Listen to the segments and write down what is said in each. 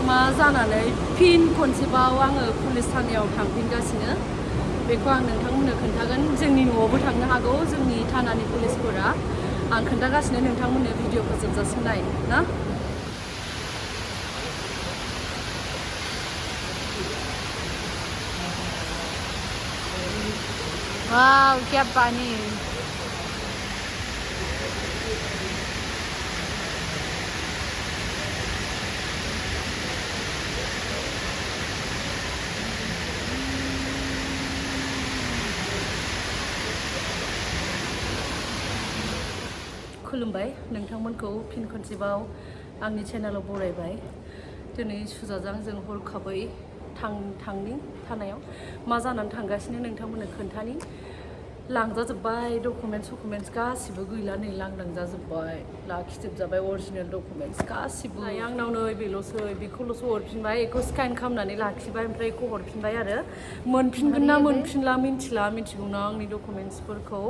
मा जानानै फिन खनसेबाव आङो पुलिस थानायाव थांफिनगासिनो बेखौ आं नोंथांमोननो खोन्थागोन। जोंनि न'आवबो थांनो हागौ जोंनि थानानि पुलिसफोरा। आं खोन्थागासिनो नोंथांमोननो भिडिअखौ जोबजासिम नाय ना। वाव क्या पानी। खुलुमबाय नोंथांमोनखौ फिन खनसेबाव आंनि चेनेलाव बरायबाय। दिनै सुजाजों जों हरखाबै थांनि थानायाव मा जानानै थांगासिनो नोंथांमोननो खोन्थानि। लांजाजोब्बाय डकुमेन्टस गासिबो गैला, नै लांदां जाजोब्बाय, लाखिजोबजाबाय अरिजिनेल डकुमेन्टस गासिबो। आंनाव नै बेल'सै, बेखौल'सो हरफिनबाय, बेखौ स्केन खालामनानै लाखिबाय ओमफ्राय बेखौ हरफिनबाय आरो मोनफिनगोन ना मोनफिनला मिथिगौ ना आंनि डकुमेन्टसफोरखौ।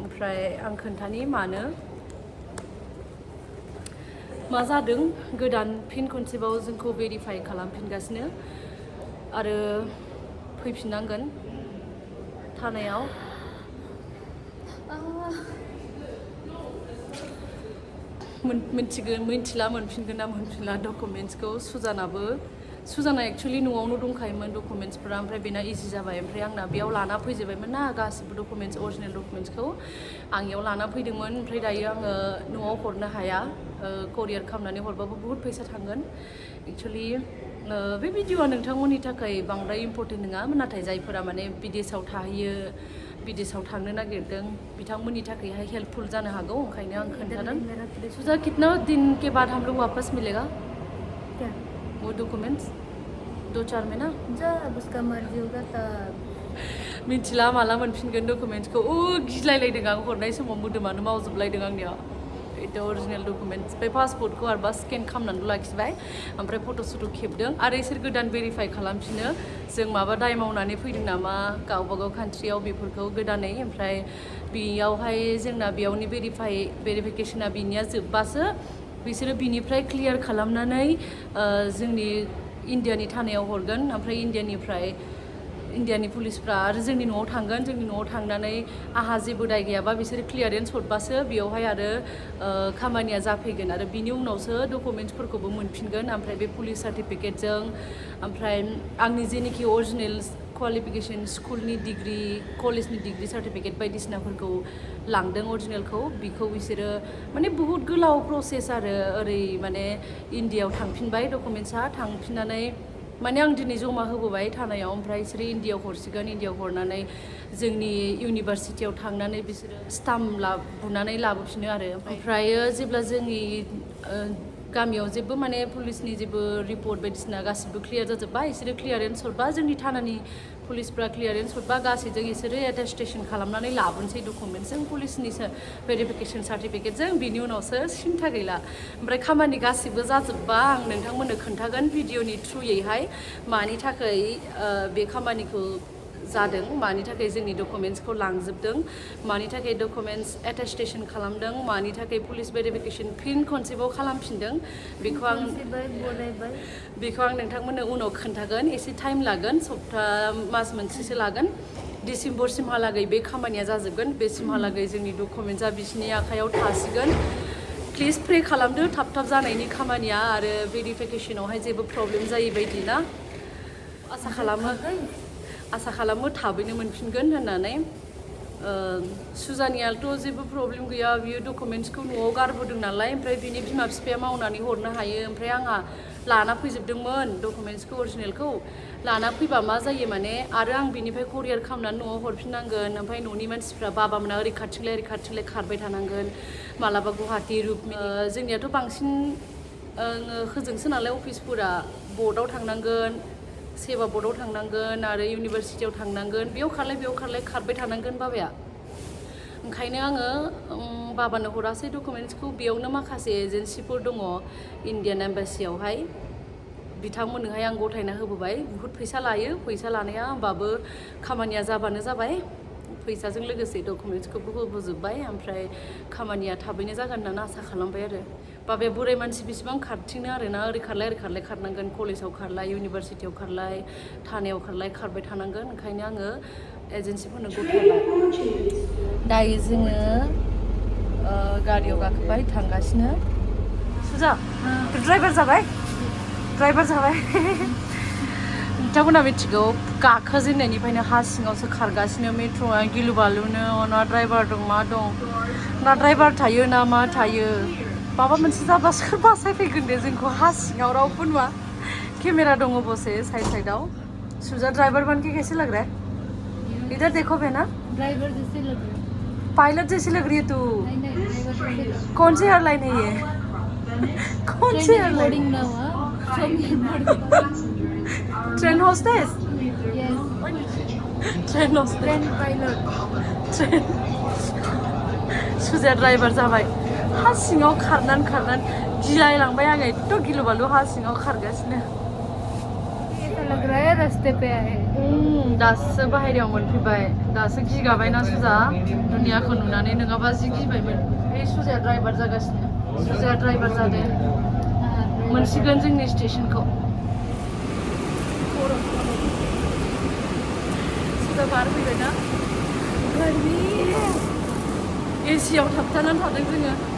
ओमफ्राय आं खोन्थानि मानो मा जादों। गोदान फिन खनसेबाव जोंखौ भेरिफाइ खालामफिनगासिनो आरो फैफिननांगोन थानायाव। मिथिला मोनफिनगोन ना मोनफिनला डकुमेन्टसखौ। सुजाना एक्सुवेलि न'आवनो दंखायोमोन डकुमेन्टसफोरा, ओमफ्राय बेना इजि जाबाय। ओमफ्राय आंना बेयाव लाना फैजोबबायमोन ना गासिबो डकुमेन्टस अरिजिनेल डकुमेन्टसखौ आं बेयाव लाना फैदोंमोन। ओमफ्राय दायो आङो न'आव हरनो हाया, करियार खालामनानै हरबाबो बुहुत फैसा थांगोन। एक्सुवेलि बे भिडिअआ नोंथांमोननि थाखाय बांद्राय इम्परटेन्ट नङा, नाथाय जायफोरा माने बिदेशआव थाहैयो, बिदेशआव थांनो नागिरदों बिथांमोननि थाखायहाय हेल्पफुल जानो हागौ, ओंखायनो आं खोन्थादों। सुजा कितना दिन के बाद हम लोग वापस मिलेगा क्या वो डॉक्यूमेंट्स? 2-4 में ना। जब उसका मर्जी होगा तब। मिथिला माला मोनफिनगोन डकुमेन्टसखौ। गिलायलायदों आं हरनाय समाव, मोदोमानो मावजोबलायदों आंनिया। बेथ' अरिजिनेल डकुमेन्टस। बे पासपर्टखौ आरोबा स्केन खालामनानै लाखिबाय, ओमफ्राय फट' खेबदों आरो इसोर गोदान भेरिफाइ खालामफिनो जों माबा दाय मावनानै फैदों नामा गावबागाव कान्ट्रियाव बेफोरखौ गोदानै। ओमफ्राय बेयावहाय जोंना बेयावनि भेरिफिकेसना बिनिया जोब्बासो बिसोरो बिनिफ्राय क्लियार खालामनानै जोंनि इण्डियानि थानायाव हरगोन। ओमफ्राय इण्डियानि पुलिसफ्रा आरो जोंनि न'आव थांगोन। जोंनि न'आव थांनानै आंहा जेबो दाय गैयाबा बिसोरो क्लियारेन्स हरबासो बेयावहाय आरो खामानिया जाफैगोन आरो बिनि उनावसो डकुमेन्टसफोरखौबो मोनफिनगोन। ओमफ्राय बे पुलिस सार्टिफिकेटजों ओमफ्राय आंनि जेनिखि अरिजिनेल क्वालिफिकेसन स्कुलनि डिग्रि, कलेजनि डिग्रि सार्टिफिकेट बायदिसिनाफोरखौ लांदों अरिजिनेलखौ, बिखौ बिसोरो माने बुहुत गोलाव प्रसेस आरो ओरै माने इण्डियाआव थांफिनबाय डकुमेन्टसा। थांफिननानै माने आं दिनै जमा होबोबाय थानायाव, ओमफ्राय बिसोरो इण्डियाआव हरसिगोन। इण्डियाआव हरनानै जोंनि इउनिभारसिटियाव थांनानै बिसोरो स्टाम्प बुनानै लाबोफिनो आरो। ओमफ्रायो जेब्ला जोंनि गामियाव जेबो माने पुलिसनि जेबो रिपर्ट बायदिसिना गासिबो क्लियार जाजोब्बा, बिसोरो क्लियारेन्स हरबा, जोंनि थानानि पुलिसफ्रा क्लियारेन्स हरबा गासैजों बिसोरो एटेस्टेसन खालामनानै लाबोनोसै डकुमेन्टसजों, पुलिसनि भेरिफिकेसन सार्टिफिकेटजों। बिनि उनावसो सिन्था गैला। ओमफ्राय खामानि गासिबो जाजोब्बा आं नोंथांमोननो खोन्थागोन भिडिअनि थ्रुयैहाय मानि थाखाय बे खामानिखौ जादों, मानि थाखाय जोंनि डकुमेन्टसखौ लांजोबदों, मानि थाखाय डकुमेन्टस एटेस्टेसन खालामदों, मानि थाखाय पुलिस भेरिफिकेसन फिन खनसेबाव खालामफिनदों, बेखौ आं नोंथांमोननो उनाव खोन्थागोन। एसे टाइम लागोन, मास मोनसेसो लागोन। डिसेम्बरसिमहालागै बे खामानिया जाजोबगोन। बेसिमहालागै जोंनि डकुमेन्टसा बिसिनि आखायाव थासिगोन। प्लिज प्रे खालामदो थाब जानायनि खामानिया आरो भेरिफिकेसनावहाय जेबो प्रब्लेम जायै बायदि ना। आसा खालामो थाबैनो मोनफिनगोन होननानै। सुजानियाथ' जेबो प्रब्लेम गैया, बियो डकुमेन्टसखौ न'आव गारबोदों नालाय, ओमफ्राय बिनि बिमा बिफाया मावनानै हरनो हायो। ओमफ्राय आंहा लाना फैजोबदोंमोन डकुमेन्टसखौ अरिजिनेलखौ। लाना फैबा मा जायो माने आरो आं बिनिफ्राय करियार खालामनानै न'आव हरफिननांगोन। ओमफ्राय न'नि मानसिफ्रा बाबामोना ओरै खारथिंलाय खारबाय थानांगोन, मालाबा गुवाहाटि रुक्मिनि। जोंनियाथ' बांसिन होजोंसो नालाय अफिसफोरा, बर्डआव थांनांगोन, सेबा बर्डआव थांनांगोन आरो इउनिभारसिटियाव थांनांगोन, बेयाव खारलाय खारबाय थानांगोन बाबाया। ओंखायनो आङो बाबानो हरासै डकुमेन्टसखौ। बेयावनो माखासे एजेन्सिफोर दङ इण्डियान एम्बासियावहाय, बिथांमोननोहाय आं गथायना होबोबाय। बुहुत फैसा लायो, फैसा लानाया, होमबाबो खामानिया जाबानो जाबाय। फैसाजों लोगोसे डकुमेन्टसखौबो होबोजोब्बाय, ओमफ्राय खामानिया थाबैनो जागोन होननानै आसा खालामबाय आरो। बाबाया बुराय मानसि बेसेबां खारथिंनो आरोना ओरै खारलाय खारनांगोन कलेजाव खारलाय इउनिभारसिटियाव खारलाय थानायाव खारलाय खारबाय थानांगोन ओंखायनो आङो एजेन्सिफोरनो गथायबाय दायो जोङो गारियाव गाखोबाय थांगासिनो सुजा ड्राइभार जाबाय बिथांमोना मिथिगौ गाखोजेननायनिफ्रायनो हा सिङावसो खारगासिनो मेट्र'आ गिलु बालुनो ना ड्राइभार दं मा दं ना ड्राइभार थायो ना मा थायो माबा मोनसे जाबा सोर बासायफैगोन दे जोंखौ हा सिङाव रावबो नुवा केमेरा दङ बसे साइडआव सुजा ड्राइवर बन के कैसे लग रहा है इधर देखो बहना ड्राइवर जैसे लग रहा है पायलट जैसी लग रही है तू नहीं ड्राइवर जैसे कौन सी एयरलाइन है ये कौन सी एयरलाइन ना हुआ train hostess yes train hostess train pilot train सुजाया ड्राइभार जाबाय हा सिङाव खारनानै गिलायलांबाय आङो एथ' गिलु बालु हा सिङाव खारगासिनो ऐसा लग रहा है रास्ते पे आए दासो बाहेरायाव मोनफैबाय दासो गिगाबायना सुजा दुनियाखौ नुनानै नङाबा जि गिबायमोन बे सुजाया ड्राइभार जागासिनो सुजाया ड्राइभार जादों मोनसिगोन जोंनि स्टेशनखौ सुजा बारफैबायना एसियाव थाबथानानै थादों जोङो